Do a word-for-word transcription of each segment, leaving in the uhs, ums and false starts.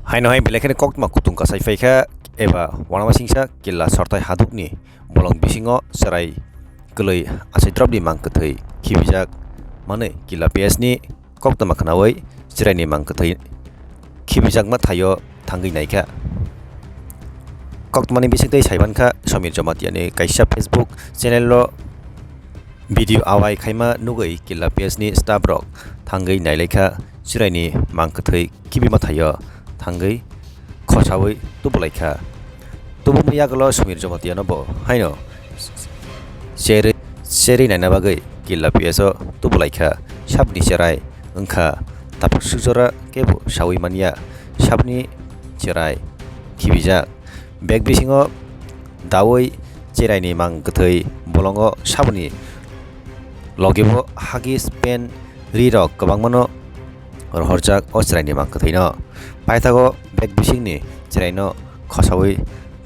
Haino hai belai kheno koktma kutung kasai phaikha eba uanama singsa killa sortai hadukni bolong bisingo chwrai kwlwi achai dropni mang kwthwi khibijak manwi killa P S ni koktma khnaui chwraini mang kwthwi khibijakma thaio thangwi naikha. Koktmani bisingtwi saimankha Somir Jomatiani kaisa Facebook channel-o video awai khaima nugwi killa P S ni staff rok thangwi nailaikha chwraini mang kwthwi khibima thaio thangwi khosaui tubulaikha. Tubumni yagulo Somir Jomatiano bo haino cherwi, cherwi naina bagwi killa P S o tubulaikha. Sabni cherai wngkha taphuk sukjora kebo saui manya. Sabni cherai khibijak. Bag bisingo daui cheraini mang kwthwi bolongo saboni logebo huggies, pant, ri rok kwbangmano rohorjak o cheraini mang kwthwino. Paithago bag bisingni cheraino khosaui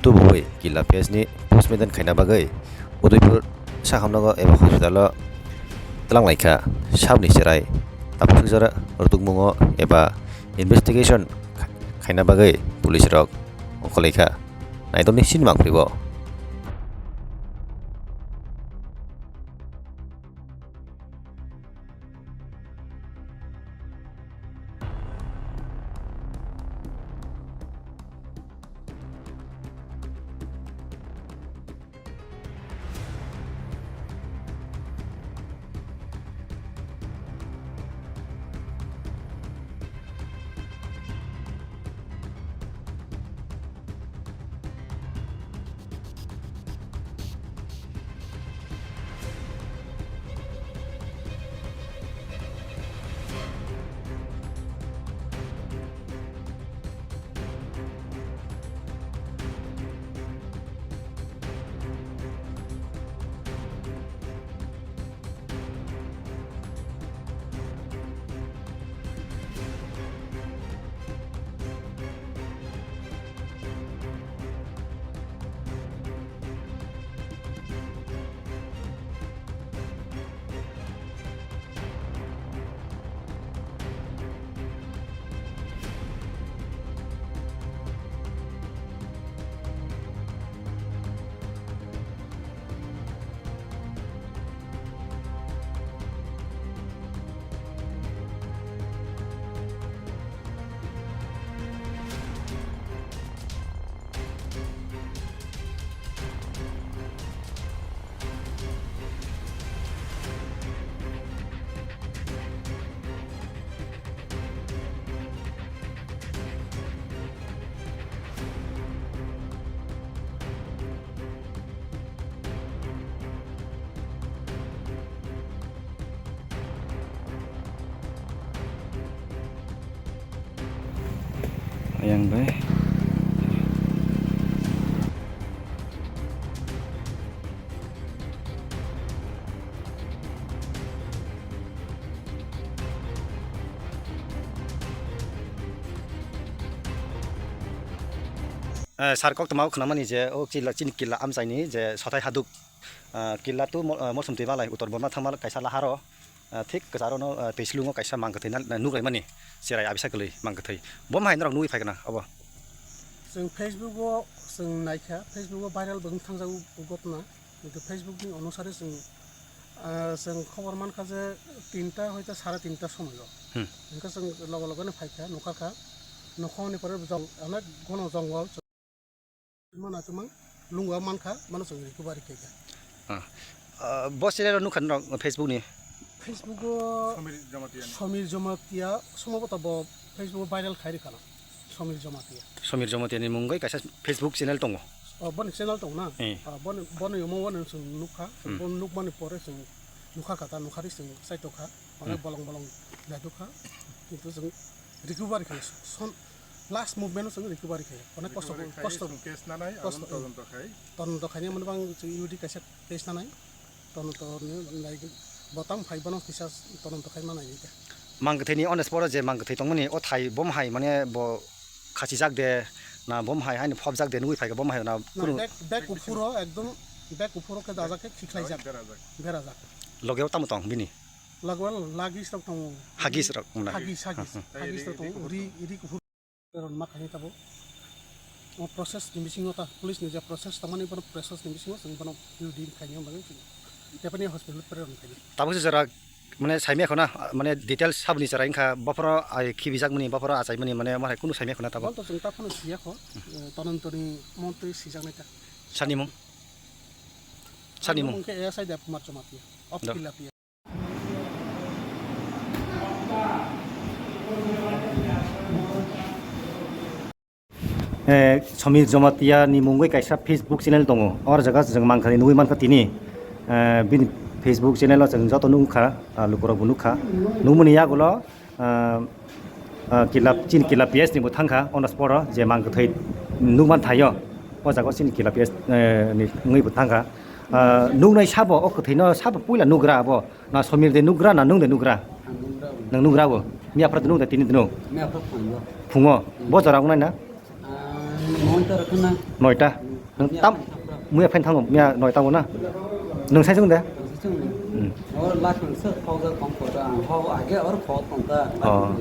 tubuui killa P S ni postmortem khaina bagwi Udaipur sahamnogo eba hospital o twlang laikha. Sabni cherai taphuk sukjora rwtwkmungo eba investigation khaina bagwi police rok ongkhorlaikha. Naitokni sini mangphibo. Ayang bai. Eh, sir, koktwma o khwnamani je o killa, chini killa amchaini je sothai haduk, ah, killa tu mo-, ah, Mosomtwi Malai Uttor Borma thangma kaisa laharo, ah, thik kwcharo no, ah, twi slungo kaisa mang kwthwi na, na nuklaimani cherai abisa kwlwi mang kwthwi. Bo hai norok nugwi phaikha na obo? Chwng Facebook o chwng naikha, Facebook o viral bo wng thangjago o ghotna. Kintu Facebook ni onusare chwng, ah, chwng khobor mankha je tinta hoite sare tinta somoi o. Hmm. Hwnkhe chwng loge loge no phaikha, nukharkha. Nokhorni pore jong-, onek gono jongol. Mano chwng mang, lungo mankha, mano chwng recovery khaikha. Ah. Ah, bo serial o nukha norok Facebook ni? Facebook o Samir Jamatia ni. Samir Jamatia, somboto bo Facebook o viral khai rwkha na. Samir Jamatia. Samir Jamatia ni mungwi kaisa Facebook channel tongo. Oh, boni channel tongo na? Eh. Ah, boni, boni omo wano chwng nukha. Hmm. Bon nukmani pore chwng nukha kha ta, nukhari chwng chaitokha. Onek Hmm. bolong bolong naitokha. Kintu chwng recovery khe son last movement o chwng recovery khe. Onek kosto, recovery khai kosto, chwng case nanai, kosto, aboni todonto khai. Todonto khainai mani bang chwng U D kaisa case nanai. Tono to ni nai bo tamo phai bono kisa tono to khai manai ni ta. Mang kwthwi ni on the spot o je mang kwthwi tongmani o thai bom hai mane bo khachijak de na bom hai haino phobjak de nugwi phaikha bom hai na. Na kunu bag, bag kuphuro ekdom bag kuphuro khe dajak khe khikhlaijak. Berajak. Berajak. Logeo tamo tong bini? Logeo lagis rok tongo. Hagis rok mona. Hagis, hagis. Hmm, hmm. Hagis rok tongo. Ri, ri kuphur. Preron ma khaini tabuk. O process ni bisingo ta, police ni je process tongmani, bono process ni bisingo chwng bono U D khaini wng bagwi chwng Japanese hospital preron khaini. Tabuk se jora, mane, saimya khona, mane, details sabni chwrai wngkha, bophoro ai khibijakmani, bophoro achaimani, mane, omo hai kunu saimya khona tabuk. Bol to chwng ta phano siya kho, eh, tontontoni montri sijaknai ta. Sani mung? Sani mung? Mung khe S I Dev Kumar Jamatia, of Do. Tilapia. Eh, Somir Jamatia ni mungwi kaisa Facebook channel tongo. Or jaga chwng mankha, nugwi mankha tini. Eh, bini Facebook channel o chwng joto nukha, ah, lukurok bo nukha. Nukmani yagulo, ah, ah, Kila, chini Kila P S ni bo thangkha, on the spot o, je mang kwthwi nukman thaio. O jaga o chini Kila P S, eh, ni wngwi bo thangkha. Ah, nuknai sabo, o kwthwino sabo puila nugra abo. Na Somir de nugra, na nwng de nugra? Ang nugra bo. Nwng nugra bo. Miya phra de nwng de tini de nwng? Miya phra phungo. Phungo. Hmm. Bo jora wngnai na? Ah, noita rok na. Noita. Hmm. Nwng miya tam, phra phra. Muya phain thango, miya noita bo na? Nwng sai chwng de? Nwng sai chwng de. Hmm. Oro last nwng se khok jak tong kho ta. Ho age oro khok tong ta. Oh.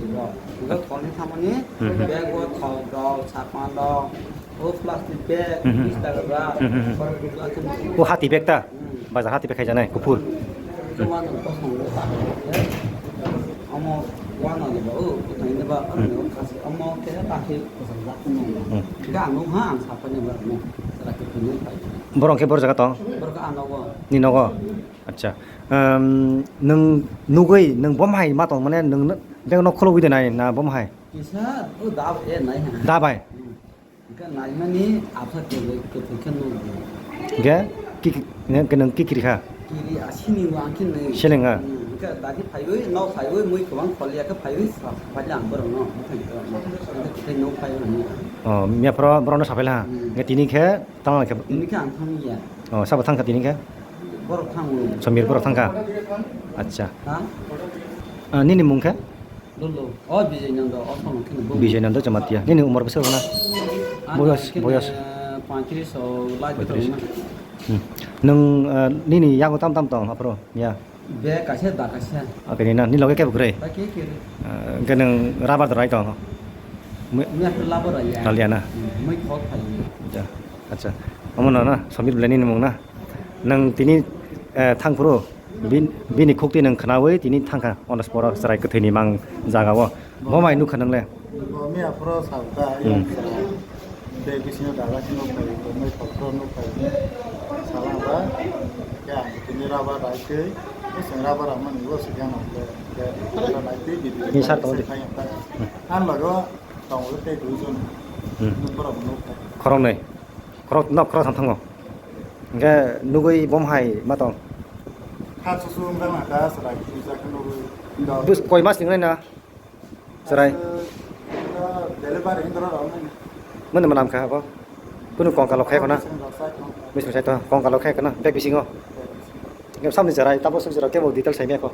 Nwng khok ni thamani, hmm, hmm, bag o khok rok, sapan rok. O plastic bag, mhm, bis taka bag, mhm, mhm, borok bujo ake muchung. O hati bag ta? Hmm. Bazar hati bag khaijaknai, kuphur. Joma no kosong le ta. Omo wana le ba, o, kutang le ba, hmm, omo kasi, omo ke ta ke kosong la kuno. Hmm. Ga no ha, ang sapa ne ba no. Sara ke kuno pai. Borok khe bor jaga tong? Borok ano go. Ni nogo? Acha. Ehm, nwng nugwi, nwng bom hai ma tong mane, nwng bag no kholo wi de nai na bom hai? Kisa, o da e nai ha. Da bai? Hmm. Hingke naimani apha kwrwi kwthwi khe nukgo. Hingke ki, ki, hingke nwng ki kiri kha? Kiri asini o ang khe nai. Seleng ha? Hmm, hingke dagi phaiwi, nok phaiwi, mui kwbang khol ya khe phaiwi, sa-, phai ang borok no, bwkhani borok no. Hingke kwthwi nok phaiwi nai. Oh, miya phoro borok no sapai la ha? Hmm. Hingke tini khe tang khe? Tini khe ang thang ya. Oh, sabo thang kha tini khe? Borok thango. Somir borok thang kha? Acha. Ha? Ah, nini mung khe? Lolo. O Bijay Nando, o sono khe bo. Bijay Nando Jamatia. Nini umor bwswk na? Ano boyos, khe boyos. Paitris o lai. Paitris. Hmm. Nwng, ah, nini yago tam tam tong aphuru ya? Be kaisa da kaisa. Oke, nini na, nini loge kebo kwrwi? Ba ke kwrwi. Ah, hwnkhe nwng rubber da rai tong? Mui, mui aphuru rubber rai ya. Raliya na? Hmm, mui khok phai. Ja. Acha. Omo no na, Somir belai nini mung na? Nwng tini, eh, thangphuru bin-, bini khukti nwng khnaui tini thangkha, on the spot o chwrai kwthwini mang jaga o. Bo mai nukha nwng le? Bo miya phoro salka, hmm, ayang sara. Bag bisingo daga sino phai, bo mai phokro no phai. Sala ba, ya, tini rubber rai tei, seng rubber ama ni bo sikang le, le, rubber rai tei, bidi. Ni sar tong di. Ang logo, tong le tei dui jon. Hmm. Nuk borok nuk phai. Khoroknwi. Khorok, nok khorok sam thango. Hingke nugui bom hai ma tong? Kha susu wngkha na kha chwrai kisa khe nugui. Bus koi mas ni na chwrai? Delivery hindra rok nai. Mani manam kha abo. Kunu kongkalo khe khona. Mising sai to kongkalo khe khona. Bek bisingo. Hingke samni chwrai tabo suk chwrai kebo detail sai mekho.